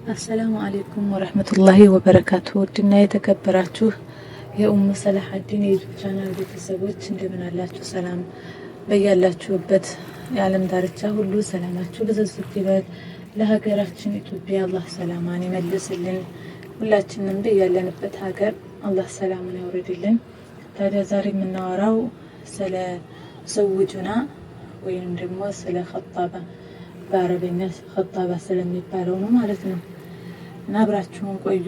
السلام عليكم ورحمة الله وبركاته። ውድና የተከበራችሁ የኡሙ ሰላሐዲን የ YouTube channel ቤተሰቦች እንደምን አላችሁ? ሰላም በያላችሁበት የዓለም ዳርቻ ሁሉ ሰላማችሁ ብዝት ይበል። ለሀገራችን ኢትዮጵያ አላህ ሰላማን ይመልስልን። ሁላችንም በያለንበት ሀገር አላህ ሰላሙን ያውርድልን። ታዲያ ዛሬ የምናወራው ስለ زوجونا ወይም ደግሞ ስለ خطابة፣ በአረበኛ خطابة ስለሚባለው ነው ማለት ነው። እና አብራችሁን ቆዩ።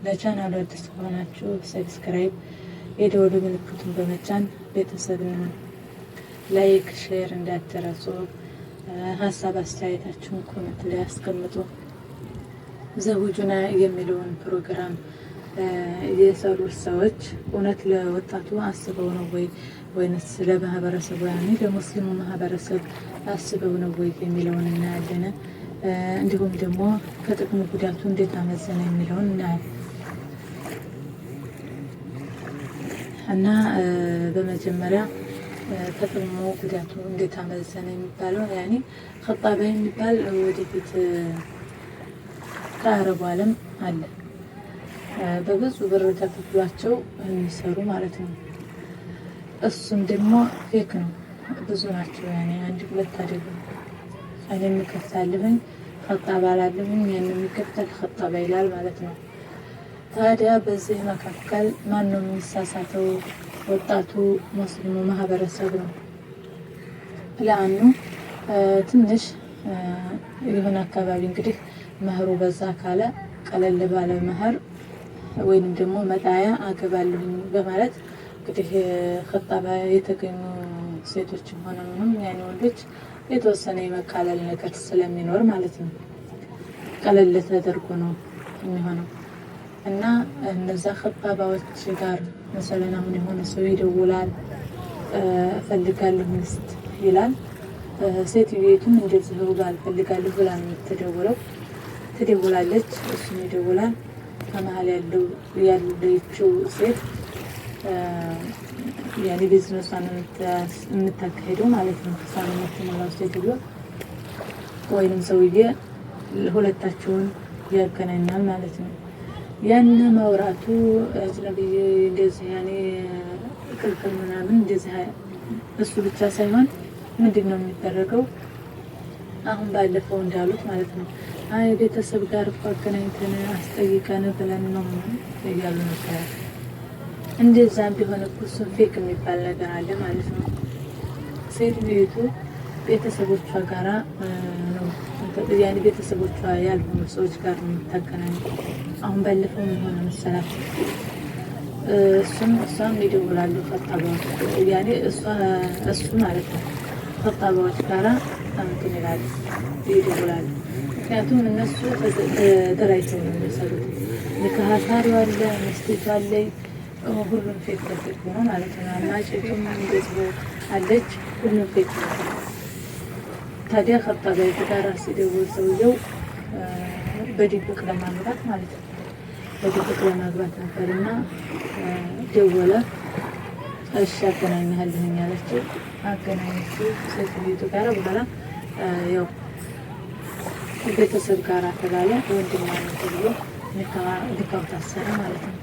ለቻናሉ አዲስ ከሆናችሁ subscribe፣ የደወሉ ምልክቱን በመጫን ቤተሰብ እንሁን። Like፣ share እንዳትረሱ። ሀሳብ አስተያየታችሁን comment ላይ አስቀምጡ። زوجونا የሚለውን ፕሮግራም የሰሩት ሰዎች እውነት ለወጣቱ አስበው ነው ወይ ወይንስ ለማህበረሰቡ፣ ያኔ ለሙስሊሙ ማህበረሰብ አስበው ነው ወይ የሚለውን እናያለን። እንዲሁም ደግሞ ከጥቅሙ ጉዳቱ እንዴት አመዘነ የሚለውን እናያለን። እና በመጀመሪያ ከጥቅሙ ጉዳቱ እንዴት አመዘነ የሚባለው፣ ያኔ خطابة የሚባል ወደፊት ከአረቡ ዓለም አለ፣ በብዙ ብር ተከፍሏቸው የሚሰሩ ማለት ነው። እሱም ደግሞ fake ነው። ብዙ ናቸው። ያኔ አንድ ሁለት አይደሉም። እኔ የምከፍታለሁኝ خطابة አላለሁኝ፣ ያን የሚከፍታል خطابة ይላል ማለት ነው። ታዲያ በዚህ መካከል ማን ነው የሚሳሳተው? ወጣቱ ሙስሊሙ ማህበረሰብ ነው። ለአኑ ትንሽ የሆነ አካባቢ እንግዲህ መህሩ በዛ ካለ ቀለል ባለ መህር ወይንም ደግሞ መጣያ አገባለሁኝ በማለት እንግዲህ خطابة የተገኙ ሴቶችም ሆነ ምንም ያኔ ወንዶች የተወሰነ የመቃለል ነገር ስለሚኖር ማለት ነው። ቀለል ተደርጎ ነው የሚሆነው። እና እነዛ خطابة ዎች ጋር መሰለን አሁን የሆነ ሰው ይደውላል፣ እፈልጋለሁ ሚስት ይላል። ሴትዮቱም እንደዚሁ ባል እፈልጋለሁ ብላ ነው የምትደውለው። ትደውላለች፣ እሱም ይደውላል። ከመሀል ያለው ያለችው ሴት ያኔ ቢዝነሷን የምታካሄደው ማለት ነው። እሷን የምትሞላው ሴትዮ ወይንም ሰውዬ ሁለታቸውን ያገናኛል ማለት ነው። ያን ማውራቱ አጅነቢይ እንደዚህ ያኔ ክልክል ምናምን እንደዚህ እሱ ብቻ ሳይሆን ምንድን ነው የሚደረገው? አሁን ባለፈው እንዳሉት ማለት ነው። አይ ቤተሰብ ጋር እኮ አገናኝተን አስጠይቀን ብለን ነው እያሉ ነበረ። እንደዛም ቢሆን እኮ እሱን fake የሚባል ነገር አለ ማለት ነው። ሴትዮቱ ቤተሰቦቿ ጋራ ነው፣ ያኔ ቤተሰቦቿ ያልሆኑ ሰዎች ጋር ነው የምታገናኘው። አሁን ባለፈው የሆነ መሰላችሁ? እሱም እሷም ይደውላሉ خطابة ዎች፣ ያኔ እሱ ማለት ነው خطابة ዎች ጋራ እንትን ይላሉ፣ ይደውላሉ። ምክንያቱም እነሱ ተደራጅተው ነው የሚሰሩት። ኒካህ አሳሪው አለ፣ ሚስቲቱ አለ፣ ሁሉም fake በ fake ሆኖ ማለት ነው። አማጭቱም እንደዚሁ አለች፣ ሁሉም fake ነው። ታዲያ خطابة ጋር ሲደውል ሰውየው በድብቅ ለማግባት ማለት ነው። በድብቅ ለማግባት ነበርና ደወለ። እሺ አገናኝሃለሁኝ አለችው። አገናኘችው ሴትዮቱ ጋር። በኋላ ያው ቤተሰብ ጋር ተባለ። ወንድሟ ነው ተብሎ ኒካው ታሰረ ማለት ነው።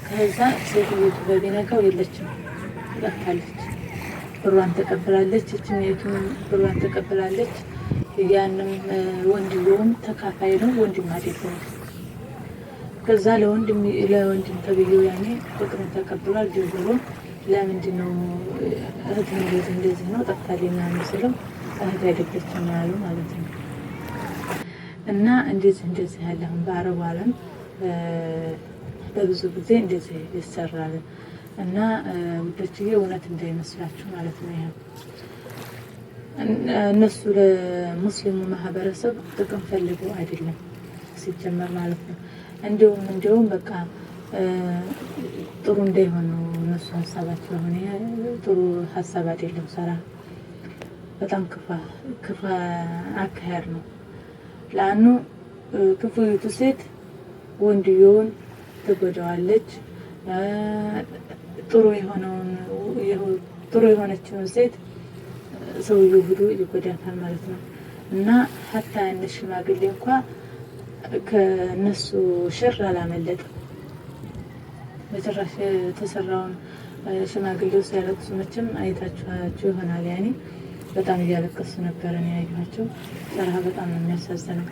ከዛ ሴትዮቱ በቢነጋው የለችም፣ ጠፍታለች። ብሯን ተቀብላለች። እችኛይቱም ብሯን ተቀብላለች። ያንም ወንድየውም ተካፋይ ነው፣ ወንድም አይደለም። ከዛ ለወንድም ተብዬው ያኔ ቁጥሩን ተቀብሏል። ደውሎ ለምንድን ነው እህት እንደዚህ እንደዚህ ነው ጠፍታለች ምናምን ስለው እህት አይደለችም ያሉ ማለት ነው። እና እንደዚህ እንደዚህ ያለ አሁን በአረቡ ዓለም በብዙ ጊዜ እንደዚህ ይሰራል። እና ውዶችዬ እውነት እንዳይመስላችሁ ማለት ነው። ይሄ እነሱ ለሙስሊሙ ማህበረሰብ ጥቅም ፈልገው አይደለም ሲጀመር ማለት ነው። እንዲሁም በቃ ጥሩ እንዳይሆን ነው እነሱ ሀሳባቸው። አሁን ጥሩ ሀሳብ አይደለም። ሰራ በጣም ክፋ አካሄድ ነው። ለአኑ ክፉይቱ ሴት ወንድየውን ትጎዳዋለች። ጥሩ የሆነውን ጥሩ የሆነችውን ሴት ሰውየው ሂዶ ይጎዳታል ማለት ነው። እና ሀታ ያን ሽማግሌ እንኳ ከነሱ شر አላመለጠም። በጭራሽ የተሰራውን ሽማግሌው ሲያለቅሱ መቼም አይታችኋቸው ይሆናል። ያኔ በጣም እያለቀሱ ነበረ ነው ያየኋቸው። صراحة በጣም ነው የሚያሳዝነው።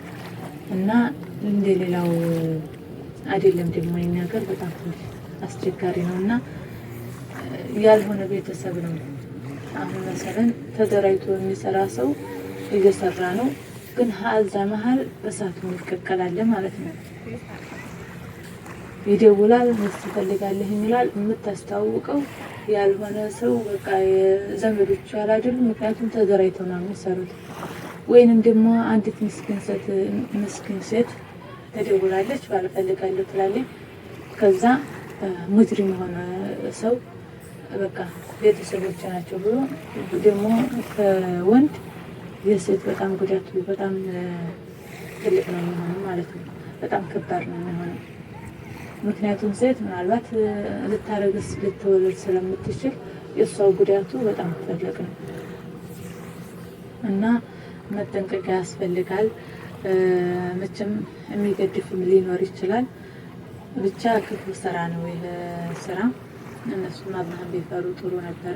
እና እንደ ሌላው አይደለም ደግሞ የኛ ሀገር በጣም ትንሽ አስቸጋሪ ነው እና ያልሆነ ቤተሰብ ነው። አሁን መሰለን ተደራጅቶ የሚሰራ ሰው እየሰራ ነው፣ ግን እዛ መሀል በሳቱ ይቀቀላል ማለት ነው። ይደውላል፣ ሚስት ትፈልጋለህ ይላል። የምታስተዋውቀው ያልሆነ ሰው በቃ ዘመዶቹ ያላደሉ፣ ምክንያቱም ተደራጅተው ነው የሚሰሩት። ወይንም ደግሞ አንዲት ምስኪን ሴት ተደውላለች፣ ባል እፈልጋለሁ ትላለች። ከዛ مجرم የሆነ ሰው በቃ ቤተሰቦች ናቸው ብሎ ደግሞ ከወንድ የሴት በጣም ጉዳቱ በጣም ትልቅ ነው የሚሆነው ማለት ነው። በጣም ከባድ ነው የሚሆነው። ምክንያቱም ሴት ምናልባት ልታረግዝ ልትወልድ ስለምትችል የእሷ ጉዳቱ በጣም ትልቅ ነው እና መጠንቀቂያ ያስፈልጋል። መቼም የሚገድፍም ሊኖር ይችላል። ብቻ ክፉ ስራ ነው ይህ ስራ። እነሱም አላህን ቢፈሩ ጥሩ ነበረ።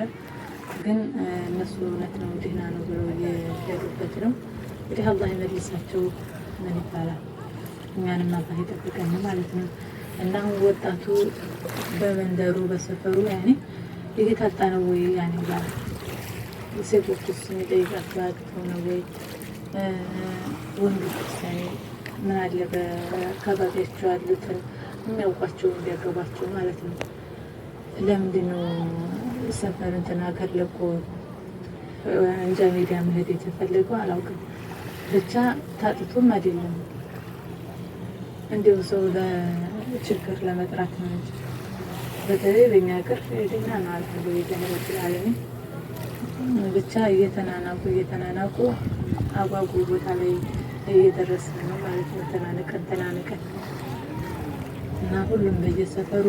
ግን እነሱ እውነት ነው ደህና ነው ብለው የሄዱበት ነው። እንግዲህ አላህ ይመልሳቸው። ምን ይባላል? እኛንም አላህ ይጠብቀን ማለት ነው። እና አሁን ወጣቱ በመንደሩ በሰፈሩ ያኔ እየታጣ ነው ወይ ያኔ ይላል። ሴቶችስ የሚጠይቃቸው አጥተው ነው ወይ? ወንዶችስ ያኔ ምን አለ በአካባቢያቸው ያሉትን የሚያውቋቸው እንዲያገቧቸው ማለት ነው። ለምንድን ነው ሰፈር እንትን ሀገር ለቆ እንጃ ሜዲያ መሄድ የተፈለገው አላውቅም። ብቻ ታጥቶም አይደለም እንዲሁ ሰው ለችግር ለመጥራት ነው እንጂ በተለይ በእኛ ሀገር ደህና ነው አልሐምዱሊላህ ረቢል ዓለሚን። ብቻ እየተናናቁ እየተናናቁ አጓጉ ቦታ ላይ እየደረስን ነው ማለት ነው። ተናንቀን ተናንቀን እና ሁሉም በየሰፈሩ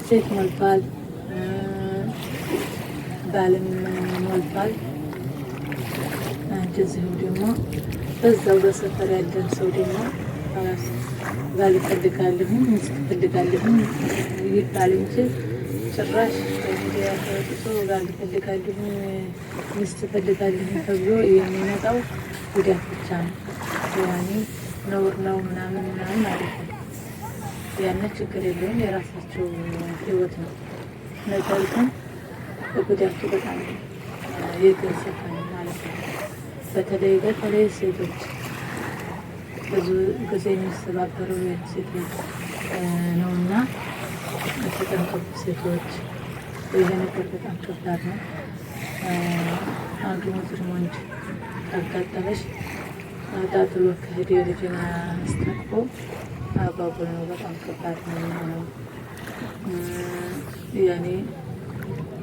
ሴት ሞልቷል፣ ባልም ሞልቷል። እንደዚሁ ደግሞ በዛው በሰፈር ያለን ሰው ደግሞ ባል እፈልጋለሁኝ ሚስት እፈልጋለሁኝ ይባል እንጂ ጭራሽ በሚዲያ ተወጥቶ ባል እፈልጋለሁኝ ሚስት እፈልጋለሁኝ ተብሎ የሚመጣው ጉዳት ብቻ ነው። ያኔ ነውር ነው ምናምን ምናምን አይደለም። ያነ ችግር የለውም የራሳቸው ህይወት ነው። ነገር ግን ጉዳቱ በጣም የገዘፈ ነው ማለት ነው። በተለይ በተለይ ሴቶች ብዙ ጊዜ የሚሰባበረው ሴቶች ነውና ተጠንቀቁ ሴቶች። ይሄ ነገር በጣም ከባድ ነው። አንዱ ሙስሊም ወንድ ካጋጠመሽ አጣጥሎ ከሄደ ልጅን አስታቅፎ አጓጉል ነው። በጣም ከባድ ነው የሚሆነው። ያኔ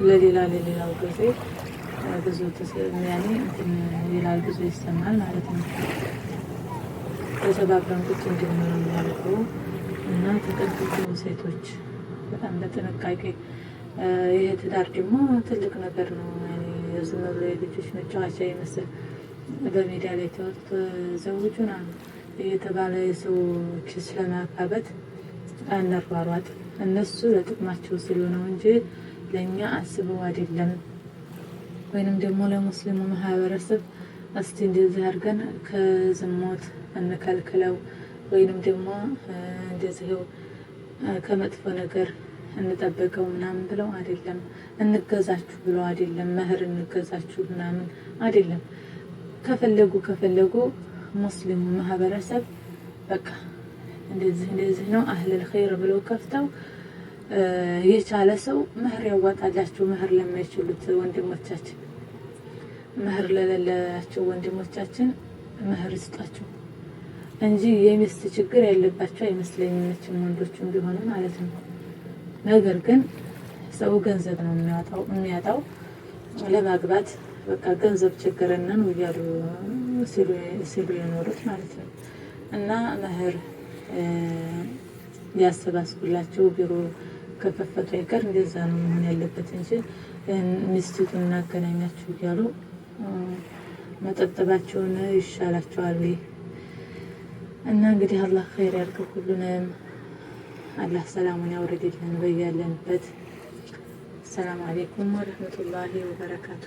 ለሌላ ለሌላው ጊዜ ብዙ ያኔ እንትን ይላል፣ ብዙ ይሰማል ማለት ነው። ተሰባብረን ቁጭ እንድንል ነው የሚያደርገው እና ተጠንቀቁ ሴቶች፣ በጣም በጥንቃቄ። ይሄ ትዳር ደግሞ ትልቅ ነገር ነው። ዝም ብሎ የልጆች መጫወቻ ይመስል በሜዳ ላይ ተወጥቶ ዘውጁና እየተባለ የሰው ኪስ ለማካበት አንሯሯጥ። እነሱ ለጥቅማቸው ሲሉ ነው እንጂ ለእኛ አስበው አይደለም። ወይንም ደግሞ ለሙስሊሙ ማህበረሰብ እስቲ እንደዚህ አድርገን ከዝሙት እንከልክለው ወይንም ደግሞ እንደዚህው ከመጥፎ ነገር እንጠብቀው ምናምን ብለው አይደለም። እንገዛችሁ ብለው አይደለም። መህር እንገዛችሁ ምናምን አይደለም። ከፈለጉ ከፈለጉ ሙስሊሙ ማህበረሰብ በቃ እንደዚህ እንደዚህ ነው አህለል ኸይር ብለው ከፍተው የቻለ ሰው መህር ያዋጣላቸው። መህር ለማይችሉት ወንድሞቻችን፣ መህር ለሌላቸው ወንድሞቻችን መህር ይስጣቸው እንጂ የሚስት ችግር ያለባቸው አይመስለኝም መቼም ወንዶችም ቢሆኑ ማለት ነው። ነገር ግን ሰው ገንዘብ ነው የሚያጣው ለማግባት በቃ ገንዘብ ችግርንን እያሉ ሲሉ የኖሩት ማለት ነው። እና መህር ያሰባስቡላቸው ቢሮ ከከፈቱ አይቀር እንደዛ ነው መሆን ያለበት እንጂ ሚስቲቱን እናገናኛችሁ እያሉ መጠብጠባቸውን ይሻላቸዋል። እና እንግዲህ አላህ ኸይር ያድርገው ሁሉንም። አላህ ሰላሙን ያውርድልን በያለንበት። ሰላም አሌይኩም ወረህመቱላሂ ወበረካቱ።